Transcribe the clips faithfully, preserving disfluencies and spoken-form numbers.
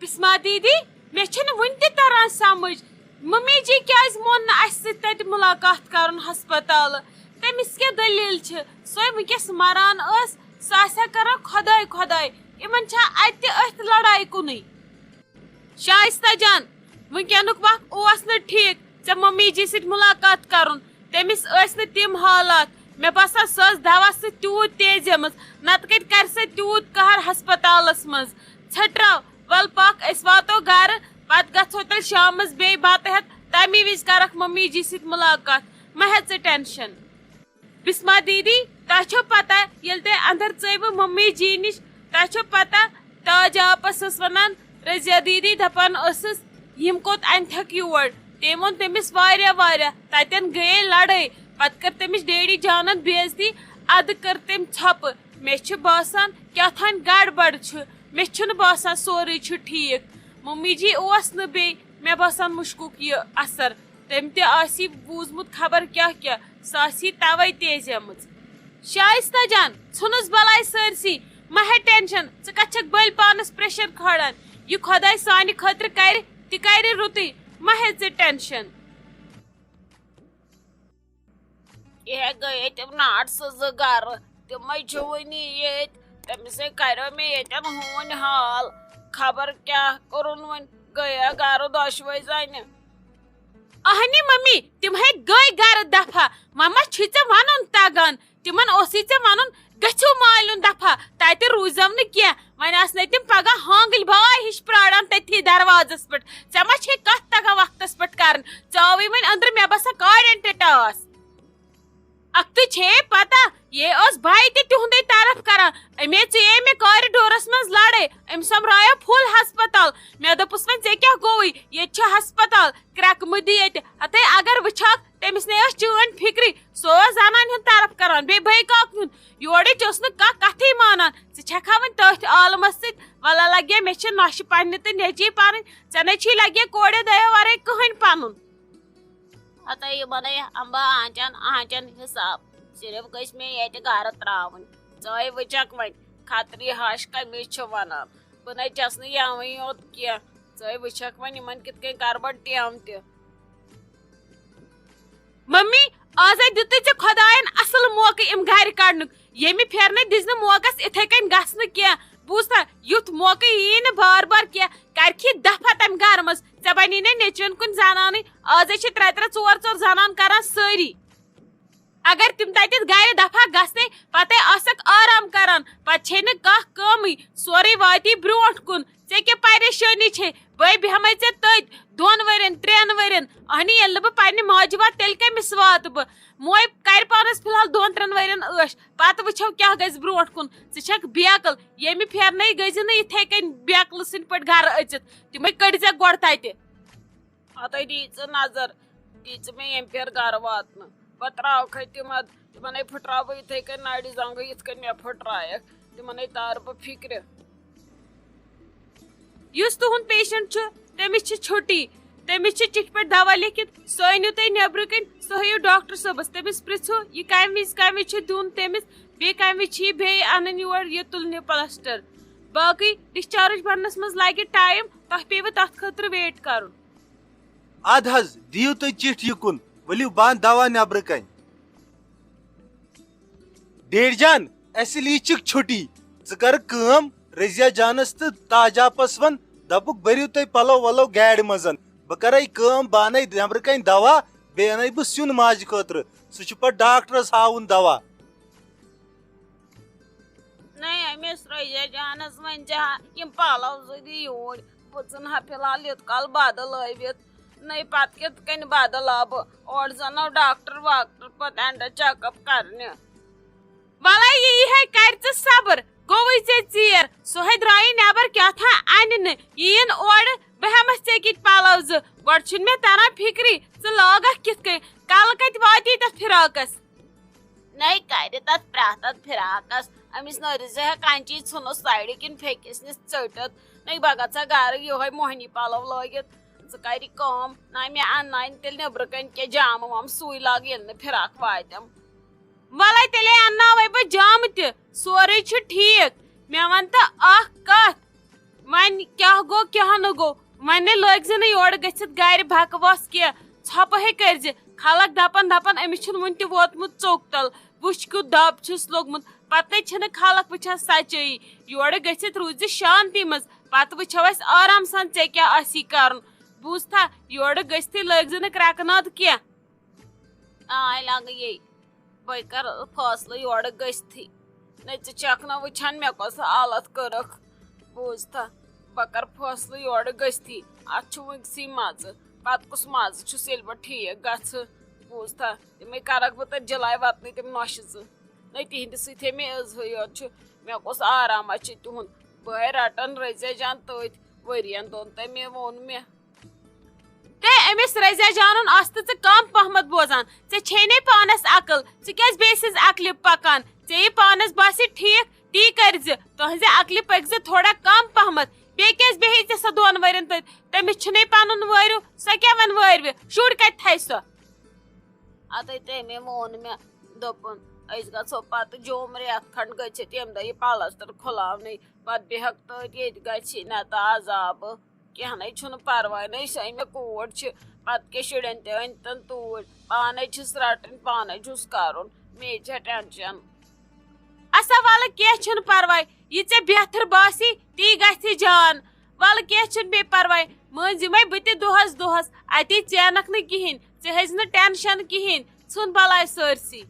بسما دیدی، مےٚ چھُنہٕ وُنہِ تہِ تران سمجھ، ممی جی کیازِ مون نہٕ اسہِ سۭتۍ تتہِ ملاقات کرُن ہسپتالہٕ؟ تٔمِس کیٛاہ دٔلیٖل چھِ؟ سۄے وٕنکیٚس مران ٲس، سۄ آسہِ ہا کران خۄداے خۄداے۔ یِمن چھا اتہِ تہِ أتھۍ لڑایہِ کُنُے؟ شائستہ جان، وٕنکیٚنُک وقت اوس نہٕ ٹھیٖک ژےٚ ممی جی سۭتۍ ملاقات کرُن۔ تٔمِس ٲسۍ نہٕ تِم حالات۔ مےٚ باسان، سۄ ٲس دوا سۭتۍ تیوٗت تیزیمٕژ، نتہٕ کتہِ کرِ سۄ تیوٗت قہر ہسپتالس منٛز۔ ژھٔٹراو، ول پکھ، أسۍ واتو گرٕ، پتہٕ گژھو تیٚلہِ شامس بیٚیہِ بتہٕ ہٮ۪تھ، تمی وِزِ کرکھ ممی جی سۭتۍ ملاقات۔ مہ ہےٚ ژٕ ٹینشن۔ بسما دیدی، تۄہہِ چھو پتہ، ییٚلہِ تۄہہِ اندر ژٲیوٕ ممی جی نِش، تۄہہِ چھو پتہ، تاج آپس ٲس ونان، رضیہ دیدی دپان ٲسٕس، یِم کوٚت انہِ تھکھ یور؟ تٔمۍ ووٚن تٔمِس واریاہ واریاہ، تتٮ۪ن گٔیے لڑٲے، پتہٕ کٔر تٔمِس ڈیڈی جانن بے عزتی، ادٕ کٔر تٔمۍ ژھۄپہٕ۔ مےٚ چھُ باسان کیٛاہ تھانۍ گڑبڑ چھُ، مےٚ چھُنہٕ باسان سورُے چھُ ٹھیٖک۔ ممی جی اوس نہٕ بیٚیہِ، مےٚ باسان، مُشکُک یہِ اثر۔ تٔمۍ تہِ آسی بوٗزمُت خبر کیٛاہ کیٛاہ، سۄ آسی توے تیزیمٕژ۔ شائستہ جان، ژھُنُس بلاے سٲرسٕے، مہ ہےٚ ٹینشن، ژٕ کتھ چھکھ بٔلۍ پانس پریشر کھالان؟ یہِ خۄداے سانہِ خٲطرٕ کرِ، تہِ کرِ رُتُے، مہ ہےٚ ژٕ ٹینشن۔ یہِ ہے گٔیے تِم ناٹسہٕ زٕ گرٕ، تِمے چھِ وُنہِ ییٚتۍ۔ تٔمِسے کریو مےٚ ییٚتٮ۪ن ہوٗنۍ حال، خبر کیٛاہ کوٚرُن وۄنۍ، گٔیے گرٕ دۄشوے زنہِ۔ اہنی ممی، تِم ہے گٔے گرٕ دفعہ، وۄنۍ ما چھُے ژےٚ ونُن تگان؟ تِمن اوسُے ژےٚ ونُن، گٔژھِو مالِیُن دفعہ، تتہِ روٗززیو نہٕ کینٛہہ۔ وۄنۍ آسنے تِم پگاہ ہانگٕلۍ باے ہِش پراران تٔتھی دروازس پٮ۪ٹھ۔ ژےٚ ما چھے کتھ تگان وقتس پٮ۪ٹھ کرٕنۍ؟ ژےٚ آوٕے وۄنۍ أنٛدرٕ مےٚ باسان کارٮ۪ن ٹاس۔ اکھتُے چھے پتہ، یے ٲس باے تہِ تِہُنٛدے طرف کران۔ أمے ژیے مےٚ کوریڈورس منٛز لڑٲے، أمۍ سۄمبرایو فُل ہسپتال۔ مےٚ دوٚپُس، وۄنۍ ژےٚ کیٛاہ گوٚوُے؟ ییٚتہِ چھُ ہسپتال، کرٛٮ۪کہٕ مُدِ ییٚتہِ۔ ہتے اگر وٕچھہکھ، تٔمِس نے ٲس چٲنۍ فِکرٕے، سُہ اوس زنانہِ ہُنٛد طرف کران، بیٚیہِ بٲے کاک ہُنٛد۔ یورٕ تہِ اوس نہٕ کانٛہہ کتھٕے مانان۔ ژٕ چھکھا وۄنۍ تٔتھۍ عالمس سۭتۍ؟ ولہ لگے، مےٚ چھِ نۄشہِ پننہِ تہٕ نیٚچی پنٕنۍ، ژےٚ نے چھی لگے کورِ دۄیو ورٲے کٕہٕنۍ پنُن۔ ہتے یِمنے امبہٕ آنچن آنچن حساب، صرف گٔژھۍ مےٚ ییٚتہِ گرٕ ترٛاوٕنۍ۔ ژٕے وٕچھکھ وۄنۍ، خطری ہش کٔمِس چھِ ونان؟ بہٕ نے چھس نہٕ یوٕے یوت کینٛہہ۔ ژٕے وٕچھکھ وۄنۍ، یِمن کِتھ کٔنۍ کرٕ بہٕ ٹیم تہِ۔ ممی، آزے دِتُے ژےٚ خۄداین اصل موقعہٕ اَمہِ گرِ کڑنُک۔ ییٚمہِ پھِرِ نے دِژ نہٕ موقعس اِتھے کٔنۍ گژھنہٕ کینٛہہ۔ بوٗزتھا، یُتھ موقعہٕ یِیی نہٕ بار بار کینٛہہ۔ کرکھی دفع تمہِ گرٕ منٛز۔ ژےٚ بنی نے نیٚچوٮ۪ن کُن زنانٕے۔ آزے چھِ ترٛےٚ ترٛےٚ ژور ژور زنان کران سٲری۔ اگر تِم تتٮ۪تھ گرِ دفع گژھنے، پتے آسکھ آرام کران۔ پتہٕ چھے نہٕ کانٛہہ کٲمٕے۔ سورُے واتی برونٛٹھ کُن۔ ژےٚ کیٛاہ پریشٲنی چھے؟ بے بیہمے ژےٚ تٔتۍ دۄن ؤرین، ترٛٮ۪ن ؤرین۔ اہنی، ییٚلہِ نہٕ بہٕ پننہِ ماجہِ واتہٕ، تیٚلہِ کٔمِس واتہٕ بہٕ؟ موے کرِ پانس فی الحال دۄن ترٛٮ۪ن ؤرین عٲش، پتہٕ وٕچھو کیٛاہ گژھِ برونٛٹھ کُن۔ ژٕ چھکھ بیقل، ییٚمہِ پھیرنے گٔژھۍ نہٕ یِتھے کٔنۍ بیقلہٕ سٕنٛدۍ پٲٹھۍ گرٕ أژِتھ۔ تِمے کٔڑۍ زٮ۪کھ گۄڈٕ تتہِ۔ ہتے دی ژٕ نظر، دی ژٕ مےٚ ییٚمہِ پھیرٕ گرٕ واتنہٕ۔ بہٕ ترٛاوکھے تِمن، تِمنے پھٕٹراو بہٕ یِتھے کٔنۍ نرِ زنٛگہٕ، یِتھ کٔنۍ مےٚ پھٕٹرایکھ۔ تِمنے تارٕ بہٕ فِکرِ۔ یُس تُہُنٛد پیشنٹ چھُ، تٔمِس چھِ چھُٹی۔ تٔمِس چھِ چِٹھِ پٮ۪ٹھ دوا لیکھِتھ، سُہ أنِو تُہۍ نیٚبرٕ کَنۍ، سُہ ہٲیِو ڈاکٹر صٲبَس۔ تٔمِس پِرٛژھِو، یہِ کَمہِ وِزِ، کَمہِ وِزِ چھُ دیُن تٔمِس، بیٚیہِ کَمہِ وِزِ چھِ یہِ بیٚیہِ اَنٕنۍ یور یہِ تُلنہِ پلاسٹر۔ باقٕے ڈِسچارٕج بَننَس منٛز لَگہِ ٹایم، تۄہہِ پیٚیِوٕ تَتھ خٲطرٕ ویٹ کَرُن۔ اَدٕ حظ، دِیِو تُہۍ چِٹھۍ یِکُن، ؤلِو بہٕ اَنہٕ دوا نیٚبرٕ کَنۍ۔ ڈیڈ جان، اسہِ لیٖچھِکھ چھُٹی۔ ژٕ کر کٲم، رضیہ جانس تہٕ تاج آپس ون، دپُکھ، بٔرِو تُہۍ پلو ولو گاڑِ منٛز۔ بہٕ کرے کٲم، بہٕ انَے نٮ۪برٕ کنۍ دوا، بیٚیہِ انَے بہٕ سیُن ماجہِ خٲطرٕ۔ سُہ چھُ پتہٕ ڈاکٹرس ہاوُن دوا۔ نَے، أمِس رضیہ جانس ؤنۍ زِ ہا، یِم پلو زٕ دِ یوٗرۍ۔ بہٕ ژھٕنہٕ ہا فی الحال یُتھ کال بدلٲوِتھ۔ نَے پتہٕ کِتھ کٔنۍ بدلاو بہٕ؟ اورٕ زن آو ڈاکٹر واکٹر پتہٕ اینڈ چیک اپ کرنہِ۔ وَلَے یہِ یِہے کَرِ ژٕ صبر، گوٚوُے ژےٚ ژیر۔ سُہ ہے درٛایہِ نٮ۪بر کیٛاہ تھام اَنہِ نہٕ، یِیِن اورٕ، بہٕ ہٮ۪مَس ژےٚ کِتھۍ پَلو زٕ۔ گۄڈٕ چھُنہٕ مےٚ تَران فِکرٕے، ژٕ لاگَکھ کِتھ کٔنۍ، کَلہٕ کَتہِ واتی تَتھ فِراکَس؟ نَے کَرِ تَتھ پرٛٮ۪تھ تَتھ فِراکَس۔ أمِس نٔرِس زِ ہا کَنچی ژھٕنُس سایڈٕ کِنۍ پھیٚکِس نِش ژٔٹِتھ۔ نَے بہٕ گژھٕ ہا گَرٕ یِہوٚے موہنی پَلو لٲگِتھ۔ ژٕ کَرِ کٲم، نَے مےٚ اَنناوِ تیٚلہِ نیٚبرٕ کَنۍ کینٛہہ جامہٕ وامہٕ، سُے لاگہٕ ییٚلہِ نہٕ فِراک واتٮ۪م۔ وَلَے تیٚلے اَنناوَے بہٕ جامہٕ تہِ، سورُے چھُ ٹھیٖک۔ مےٚ وَن تہٕ اَکھ کَتھ، وۄنۍ کیٛاہ گوٚو، کیٛاہ نہٕ گوٚو، وۄنۍ نے لٲگۍ زِ نہٕ یورٕ گٔژھِتھ گرِ بکواس کینٛہہ۔ ژھۄپہٕ ہے کٔرۍ زِ۔ خلق دپان دپان أمِس چھُنہٕ وُنہِ تہِ ووتمُت ژوٚک تل۔ وٕچھ کیُتھ دب چھُس لوٚگمُت۔ پتہٕ نے چھِنہٕ خلق وٕچھان سچٲیی۔ یورٕ گٔژھِتھ روٗزِ شانتی منٛز۔ پتہٕ وٕچھو أسۍ آرام سان ژےٚ کیٛاہ آسی کرُن۔ بوٗزتھا، یورٕ گٔژھتھٕے لٲگۍ زِ نہٕ کرٛٮ۪کہٕ ناد کینٛہہ۔ آے لگہٕ یے۔ بہٕ کرٕ فٲصلہٕ یورٕ گٔژھتھٕے۔ نہ ژٕ چھکھ نہ وٕچھان مےٚ کۄس حالت کٔرٕکھ۔ بوٗزتھا، بہٕ کرٕ فٲصلہٕ یورٕ گٔژھتھٕے۔ اتھ چھُ وٕنکسٕے مزٕ۔ پتہٕ کُس مزٕ چھُس ییٚلہِ بہٕ ٹھیٖک گژھٕ؟ بوٗزتھا، تِمے کرکھ بہٕ تتہِ جلاے وطنٕے تِم نۄشہِ زٕ۔ نہ تِہنٛدِ سۭتۍ ہے مےٚ عزہٕے یوت چھُ۔ مےٚ کُس آرامہ چھُ تِہُنٛد؟ بہٕ ہے رٹن رٔزیا جان تٔتھۍ ؤرین دۄن تہٕ مےٚ ووٚن مےٚ۔ تہٕ أمِس رضیا جانُن آس تہٕ ژٕ کم پہمتھ بوزان۔ ژےٚ چھے نے پانس عقل، ژٕ کیازِ بیٚیہِ سٕنز عقلہِ پکان؟ ژےٚ یہِ پانس باسہِ ٹھیک، تی کٔرۍ زِ۔ تُہنزِ عقلہِ پٔکۍ زِ تھوڑا کم پہمتھ۔ بیٚیہِ کیازِ بیٚہی ژےٚ سۄ دۄن ؤرین تٔتۍ؟ تٔمِس چھُنَے پنُن وٲرِو، سۄ کیاہ وَنہِ وٲروِ؟ شُر کتہِ تھایہِ سۄ؟ ادے تٔمۍ ووٚن مےٚ، دوٚپُن، أسۍ گژھو پتہٕ جوٚم رٮ۪تھ کھنڈ گٔژھِتھ، ییٚمہِ دۄہ یہِ پلستر کھُلاونٕے۔ پتہٕ بیٚہکھ تٔتۍ، ییٚتہِ گژھِ نتہٕ عذابہٕ۔ کینٛہہ نَے چھُنہٕ پرواے، نَے سۄے مےٚ کوٗر چھِ، پتہٕ کیٛاہ شُرٮ۪ن تہِ أنۍتن توٗرۍ، پانے چھِس رٹٕنۍ، پانے چھُس کرُن، مے چھےٚ ٹینشن۔ اَسا وَلہٕ کینٛہہ چھُنہٕ پرواے، یہِ ژےٚ بہتر باسی تی گژھِ جان۔ وَلہٕ کینٛہہ چھُنہٕ بیٚیہِ پرواے، مٲنۍ زِ مَے بہٕ تہِ دۄہس دۄہس اَتی ژینکھ نہٕ کِہیٖنۍ، ژےٚ ہیٚزِ نہٕ ٹینشن کِہیٖنۍ، ژھٕن بلاے سٲرسٕے۔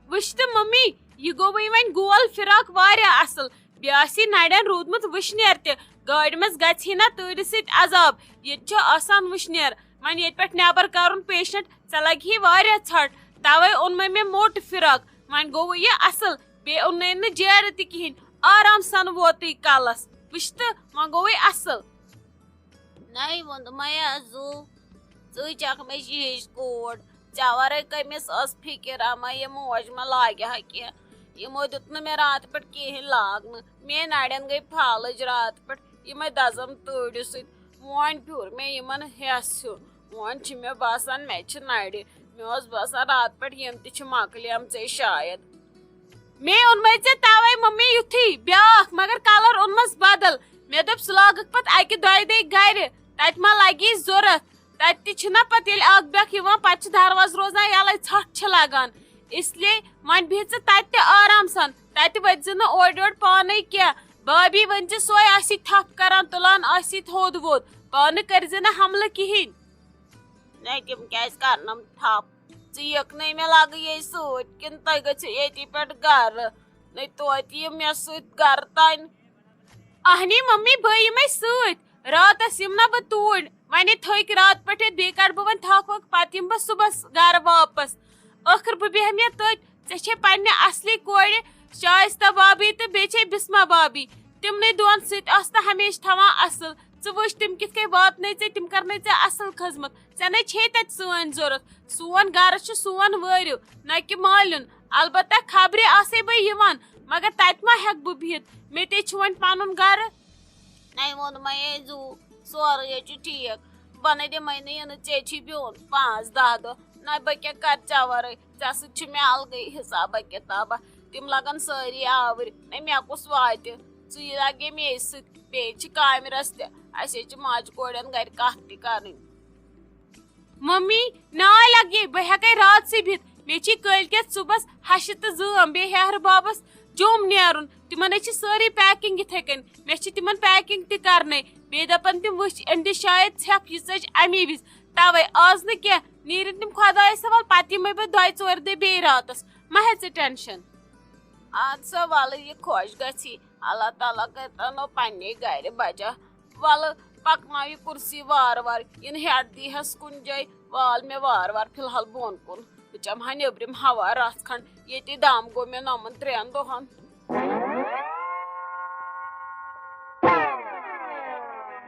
وٕچھ تہٕ ممی، یہِ گوٚوٕے وۄنۍ گول فراق واریاہ اصل۔ بیٚیہِ آسی نرٮ۪ن روٗدمُت وٕشنیر تہِ۔ گاڑِ منٛز گژھِ ہے نہ تۭرِ سۭتۍ عذاب۔ ییٚتہِ چھُ آسان وٕشنیر۔ وۄنۍ ییٚتہِ پٮ۪ٹھ نٮ۪بر کرُن پیشنٹ، ژےٚ لگہِ ہے واریاہ ژھٹھ۔ توے اوٚن مےٚ مےٚ موٹ فراق۔ وۄنۍ گوٚوٕ یہِ اصل۔ بیٚیہِ اوٚن نہٕ أمۍ نہٕ جیرٕ تہِ کِہینۍ۔ آرام سان ووتُے کلس۔ وٕچھ تہٕ، وۄنۍ گوٚوٕے اصل۔ نَے ووٚنمَے زُو، ژٕے چھَکھ مےٚ یِہِج کوٗر۔ ژےٚ وَرٲے کٔمِس ٲس فِکِر اَما یہِ موج ما لاگہِ ہا کینٛہہ؟ یِمو دیُت نہٕ مےٚ راتہٕ پٮ۪ٹھ کِہیٖنۍ لاگنہٕ۔ میٛٲنۍ نَرٮ۪ن گٔے پھالٕج راتہٕ پٮ۪ٹھ یِمَے دَزَن تۭرِ سۭتۍ۔ وۄنۍ پھیوٗر مےٚ یِمَن ہٮ۪س ہیوٗ۔ وۄنۍ چھِ مےٚ باسان مےٚ چھِ نَرِ۔ مےٚ اوس باسان راتہٕ پٮ۪ٹھ یِم تہِ چھِ مۄکلیمژَے شاید۔ مے اوٚنمَے ژےٚ توے ممی یُتھُے بیٛاکھ، مگر کلر اوٚنمَس بدل۔ مےٚ دوٚپ سُہ لاگکھ پتہٕ اکہِ دۄیہِ دۄہہِ گرِ، تتہِ ما لگی ضروٗرت؟ تتہِ تہِ چھِنہ پتہٕ ییٚلہِ اکھ بیٛاکھ یِوان، پتہٕ چھِ دروازٕ روزان یلے، ژھٹھ چھِ لگان۔ اس لیے وۄنۍ بِہہ ژٕ تتہِ تہِ آرام سان، تتہِ ؤتھۍ زِ نہٕ اورٕ یورٕ پانے کینٛہہ۔ بھابھی ؤنۍ زِ سۄے آسی تھپھ کران، تُلان آسی تھوٚد ووٚد، پانہٕ کٔرۍ زِ نہٕ حملہٕ کِہینۍ۔ نَے تِم کیٛازِ کرنَم تھپھ؟ ژٕ یِکھ نَے مےٚ لگہٕ یے سۭتۍ، کِنہٕ تۄہہِ گٔژھِو ییٚتی پٮ۪ٹھ گرٕ؟ نَے توتہِ یِم مےٚ سۭتۍ گرٕ تانۍ۔ اہنی ممی، بہٕ یِمے سۭتۍ۔ راتس یِم نہ بہٕ توٗرۍ، وۄنۍ تھٔکۍ راتہٕ پٮ۪ٹھ ییٚتہِ، بیٚیہِ کڑٕ بہٕ وۄنۍ تھپھ وکھ، پتہٕ یِمہٕ بہٕ صُبحس گرٕ واپس۔ ٲخٕر بہٕ بیٚہمہٕ یتھ تٔتۍ۔ ژےٚ چھے پننہِ اصلی کورِ شایستہ بابی تہٕ بیٚیہِ چھے بسمہ بابی۔ تِمنٕے دۄن سۭتۍ ٲس تہٕ ہمیشہٕ تھاوان اصل۔ ژٕ وٕچھ تِم کِتھ کٔنۍ واتنٲے ژےٚ، تِم کرنٲے ژےٚ اصل خدمت۔ ژےٚ نے چھے تتہِ سٲنۍ ضروٗرت۔ سون گرٕ چھُ سون وٲرِو، نہ کہِ مالیُن۔ البتہ خبرِ آسے بہٕ یِوان، مگر تتہِ ما ہٮ۪کہٕ بہٕ بِہِتھ؟ مےٚ تے چھُ وۄنۍ پنُن گرٕ۔ نَے ووٚنمَے زُو، سورُے ہے چھُ ٹھیٖک۔ بہٕ نے دِمَے نہٕ یِنہٕ ژےٚ چھُے بیوٚن پانٛژھ دَہ دۄہ۔ نَے بہٕ کیٛاہ کرٕ ژےٚ وَرٲے؟ ژےٚ سۭتۍ چھُ مےٚ الگٕے حسابہ کِتابہ۔ تِم لگن سٲری آوٕرۍ۔ نَے مےٚ کُس واتہِ؟ ژٕے لگے مے سۭتۍ۔ بیٚیہِ چھِ کامہِ رَژھ تہِ۔ اَسہِ ہے چھِ ماجہِ کورٮ۪ن گرِ کَتھ تہِ کَرٕنۍ۔ ممی، ناے لگے، بہٕ ہٮ۪کَے راتسٕے بِہِتھ۔ مےٚ چھِ کٲلۍ کٮ۪تھ صُبحس ہَشہِ تہٕ زٲم، بیٚیہِ ہیہرٕ بابس جوٚم نیرُن۔ تِمن ہے چھِ سٲرٕے packing یِتھَے کٔنۍ۔ مےٚ چھِ تِمن packing تہِ کرنَے۔ بیٚیہِ دَپَن تِم، وٕچھ، أمۍ دِژ شاید ژھٮ۪پھ یہِ ژٔج اَمی وِزِ۔ تَوَے آز نہٕ کینٛہہ، نیٖرِن تِم خۄدایَس حوال، پَتہٕ یِمَے بہٕ دۄیہِ ژورِ دۄہہِ بیٚیہِ راتَس۔ مہ ہےٚ ژٕ tension۔ اَدٕ سا وَلہٕ یہِ خۄش گژھی، اللہ تعالیٰ کٔرۍتَنو پنٛنے گَرِ بَجا۔ وَلہٕ پَکناو یہِ کُرسی وارٕ وارٕ، یِنہٕ ہٮ۪ٹھ دی ہَس کُنہِ جایہِ، وال مےٚ وارٕ وارٕ فی الحال بۄن کُن۔ بہٕ چَمہٕ ہا نیٚبرِم ہوا رَژھ کھنٛڈ، ییٚتی دَم گوٚو مےٚ نَمَن ترٛٮ۪ن دۄہَن۔